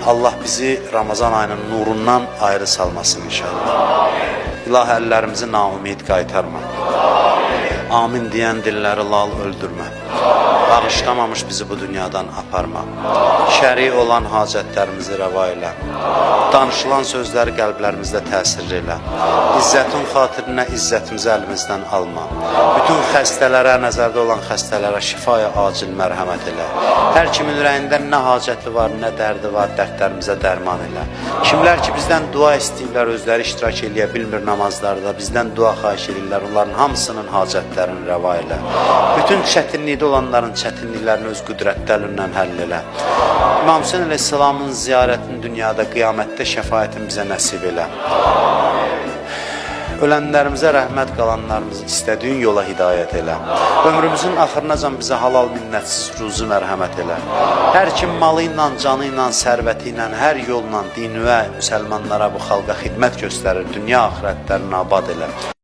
Allah bizi Ramazan ayının nurundan ayrı salmasın inşallah. İlahi əllərimizi naumid qaytarma. Amin deyən dilləri lal öldürmə. Bağışlamamış bizi bu dünyadan aparma. Şəri olan hacətlərimizi rəva elə. Danışılan sözləri qəlblərimizdə təsir elə. İzzətin xatirinə izzətimizi əlimizdən alma. Bütün xəstələrə, nəzərdə olan xəstələrə şifaya acil mərhəmət elə. Hər kimin ürəyində nə hacəti var, nə dərdi var, dərdlərimizə dərman elə. Kimlər ki bizdən dua istəyirlər, özləri iştirak eləyə bilmir namazlarda, bizdən dua xahiş edirlər, onların hamısının hacətlərini rəva elə. Bütün çətinlikdə olanların çətinliklərini öz qüdrətlərindən həll elə. İmam Hüseyn əleyhissalamın ziyarətini dünyada, qiyamətdə şəfaətini bizə nəsib elə. Ölənlərimizə rəhmət, qalanlarımızı istədiyin yola hidayət elə. Ömrümüzün axırınacan bizə halal minnətsiz ruzu mərhəmət elə. Hər kim malı ilə, canı ilə, sərvəti ilə, hər yolla dinüə, müsəlmanlara, bu xalqa xidmət göstərir, dünya axirətlərini abad elə.